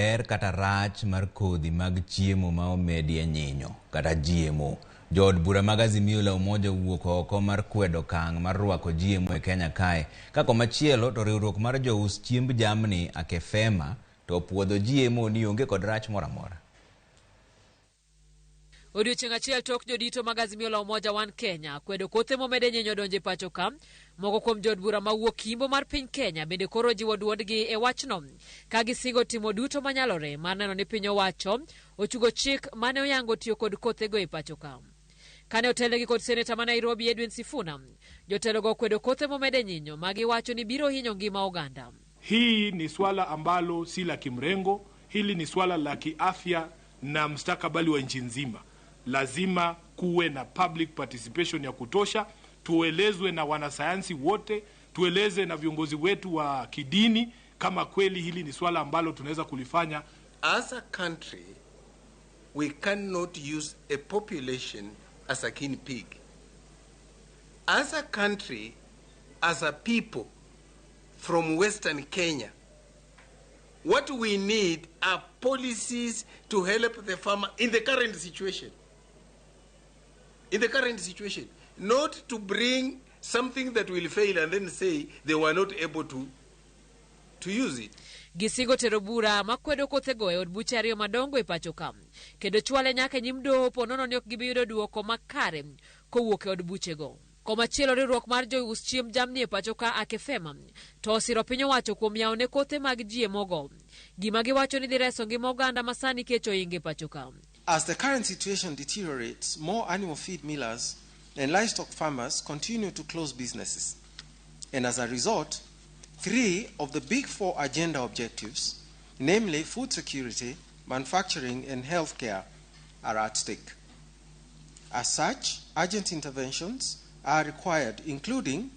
Ber kata rach mar kodhi mag chiemo ma omedie nyinyo kata GMO. Jood bura mag Azimio la Umoja owuok oko mar kwedo okang' mar rwako GMO e Kenya kae. Ka komachielo to riwruok mar jous chiemb jamni Akefema to opuodho GMO ni onge kod rach moro amora. Odiochieng' achiel tok jodito mag Azimio la Umoja One Kenya kwedo kothe momede nyinyo donjo e pacho ka, moko kuom jood bura mawuok yimbo mar piny Kenya bende koro jiwo duondgi e wachno ka gisingo timo duto manyalore mar neno ni piny owacho ochugo chik mane oyango tiyo kod kothego e pacho ka. Kane otelnegi kod seneta ma Nairobi Edwin Sifuna, jotelogo okwedo kothe momede nyinyo ma giwacho ni biro hinyo ngima oganda. Hii ni swala ambalo si la kimrengo, hili ni swala la kiafya na mstakabali wa nchi nzima. Lazima kuwe na public participation ya kutosha, tuelezwe na wanasayansi wote, tueleze na viongozi wetu wa kidini kama kweli hili ni swala ambalo tunaweza kulifanya. As a country, we cannot use a population as a guinea pig. As a country, as a people from Western Kenya, what we need are policies to help the farmer in the current situation. In the current situation, not to bring something that will fail and then say they were not able to use it. Gisingo tero bura makwedo kothego e od buche ariyo madongo e pacho ka kendo chwale nyaka e nyim doho ponono ni ok gibi yudo duoko makare kowuok e od buchego. Komachielo riwruok mar jous chiemb jamni e pacho ka Akefema to osiro piny owacho kuom yawo ne kothe mag GMO go. Gima giwacho ni dhi reso ngima oganda ma sani kech ohingo e pacho ka. As the current situation deteriorates, more animal feed millers and livestock farmers continue to close businesses. And as a result, 3 of the big 4 agenda objectives, namely food security, manufacturing, and healthcare, are at stake. As such, urgent interventions are required, including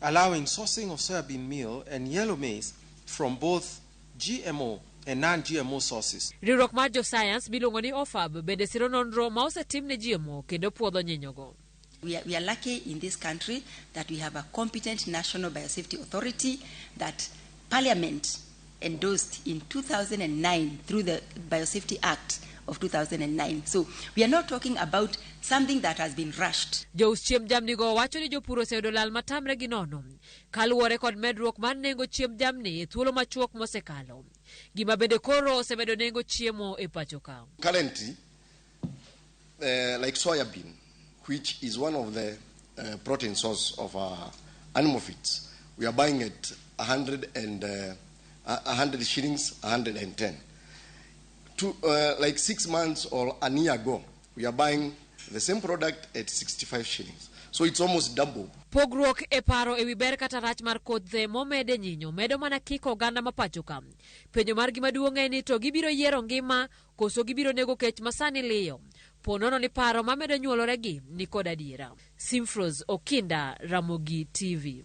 allowing sourcing of soybean meal and yellow maize from both GMO and non-GMO sources. Riwruok mar jo science miluongo ni OFAB bende siro nonro ma osetim ne GMO kendo puodho nyinyogo. We are lucky in this country that we have a competent National Biosafety Authority that Parliament endorsed in 2009 through the Biosafety Act of 2009. So we are not talking about something that has been rushed. Jous chiemb jamni go wacho ni jopur oseyudo lal matamre gi nono kaluwore kod medruok mar nengo chiemb jamni e thuolo machuok mosekalo. Gima bende koro osemedo nengo chiemo e pacho ka. Currently, like soybean, which is one of the protein source of our animal feeds, we are buying at 100 shillings, 110. Like 6 months or a year ago, we are buying the same product at 65 shillings. So it's almost double. Pogruok e paro ewi ber kata rach mar kothe momede nyinyo medo mana kiko oganda ma pacho ka. Penjo mar gima duong' en ni to gibiro yiero ngima koso gibiro nego kech masani liyo. Po nono ni paro mamedo nyuolore gi ni kod adiera. Simfros Okinda, Ramogi TV.